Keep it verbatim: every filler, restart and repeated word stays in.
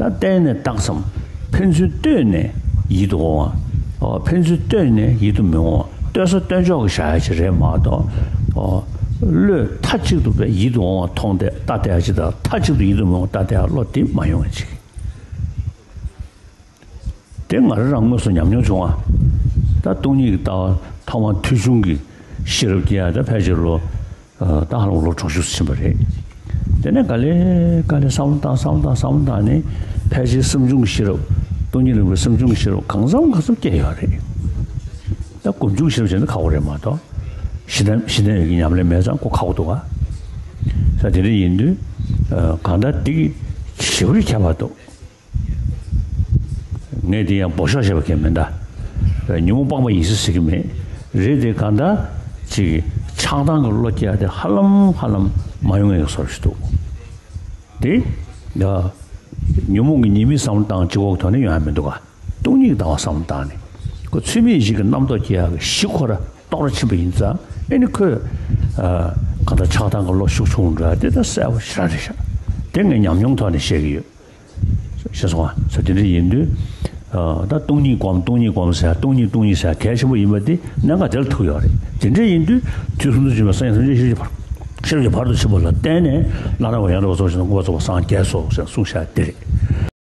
ད་བལྟས་ནས་བཏང་བསམ། ཕན་ཚུན་ལྟོས་ནས་ཡིད་དུ་འོང་བ། ཨོ་ཕན་ཚུན་ལྟོས་ནས་ཡིད་དུ་མི་འོང་བ། ལྟོས་ས་ལྟོས་འཇོག་གི་བཞག་ཡ་ཅིག་རེད་མ་གཏོགས། ཨོ་བློས་མཐའ་གཅིག་ཏུ་བས་ཡིད་དུ་འོང་བ་མཐོང་སྟེ་ལྟ་བལྟ་ཡ་ཅིག་དང་མཐའ་གཅིག་ཏུ་ཡིད་དུ་མི་འོང་བ་ལྟ་བལྟ་ཡ་བློ་དེ་མ་ཡོང་བ་ཅིག་དེ་ང་རང་རང་དངོས་སུ་ཉམས་མྱོང་བྱུང་བ། ད་སྟོང་ཉིད་ཀྱི་ལྟ་བ་ཐོག་མར་ཐོས་བྱུང་གི་ཤེས་རབ་སྐྱེ་ཡ་ད་ཕལ་ཆེར་ལོ། ད་ཧ་ལམ་ལོ་དྲུག་ཅུ་ཕྱིན་པ་རེད། དེ་ནས་ག་ལེ་ག་ལེ་བསམ་བློ་བཏང་བསམ་བློ་བཏང་བསམ་བློ་བཏང་ནས་ཕལ་ཆེར་སེམས་བྱུང་གི་ཤེས་རབ། སྟོང་ཉིད་རིག་པའི་སེམས་བྱུང་གི་ཤེས་རབ་གང་འཚམ་གང་འཚམ་སྐྱེས་ཡོད་རེད། ད་སྒོམ་བྱུང་གི་ཤེས་རབ་བྱས་ན་ཁག་པོ་རེད་མ་གཏོགས། གཞི་གདན་གཞི་གདན་ཡོད་ཀྱི་ཉམས་ལེན་མེད་ཙང་ཁོ་ཁག་པོ་འདུག་ག་ས་དེ་འདྲ་ཡིན་དུས། གང་ལྟར་འདི་གི་ཞེ་པོ་ཁྱད་པར་འདུག་ངས་དེ་ཡང་འབོ་ཤོག་བྱས་པ་གལ་མིན་ད། ཉོན་མོངས་སྤངས་པ་ཡིན་ཟེར་ཟེར་གི་མེད། རེད་དེ་གང་ལྟར་ཅིག་ཆགས་སྡང་གི་བློ་སྐྱེ་ཡ་དེ་ཧ་ལམ་ཧ་ལམ་མ་ཡོང་ངེས་ཀྱི་བཟོ་ཞིག་འདུག་དེ། ཡ། ཉོན་མོངས་ཀྱི་ཉེས་དམིགས་བསམ་བློ་བཏང་གཅིག་པོ་གི་ཐོག་ནས་ཡོང་ཡ་མི་འདུག་ག་སྟོང་ཉིད་ཀྱི་ལྟ་བ་བསམ་བློ་བཏང་ནས། ཁོ་ཚུལ་མིན་གཞི་གི་རྣམ་རྟོག་སྐྱེ་ཡ་གི་གཞི་ཁོ་ར་རྟོགས་ར་ཕྱིན་པ་ཡིན་ཙང་ཨེ་ནི་ཁོས། གང་ལྟར་ཆགས་སྡང་གི་བློ་ཤུགས་ཆུང་འགྲོ་ཡ་དེ་ད་གསལ་པོ་ཞེ་དྲག་རེད་ཤག་དེ་ངས་ཉམས་མྱོང་ཐོག་ནས་བཤད་ཀྱི་ཡོད། ཤེས་སོང་ང་། ས་དེ་འདྲ་ཡིན་དུས། ཨ་ད་སྟོང་ཉིད་སྒོམ་སྟོང་ཉིད་སྒོམ་ཟེར་སྟོང་ཉིད་སྟོང་ཉིད་ཟེར་གལ་ཆེན་པོ་ཡིན་པ་དེ་གནད་འགག་དེ་ལ་ཐུག་ཡོད་རེད། དེ་འདྲ་ཡིན་དུས་དུས་གསུམ་དུ་བྱོན་པའི་སངས་རྒྱས་ཐམས་ཅད་ཤེས་རབ་ཀྱི་བར་ཤེས་རབ་ཀྱི་བར་དུ་ཕྱིན་པ་ལ་བརྟེན་ནས་བླ་ན་མེད་པ་ཡང་དག་པར་རྫོགས་ཤིང་དང་མངོན་པར་རྫོགས་པར་སངས་རྒྱས་སོ་ཞེས་གསུངས་བཞག་དེ་རེད།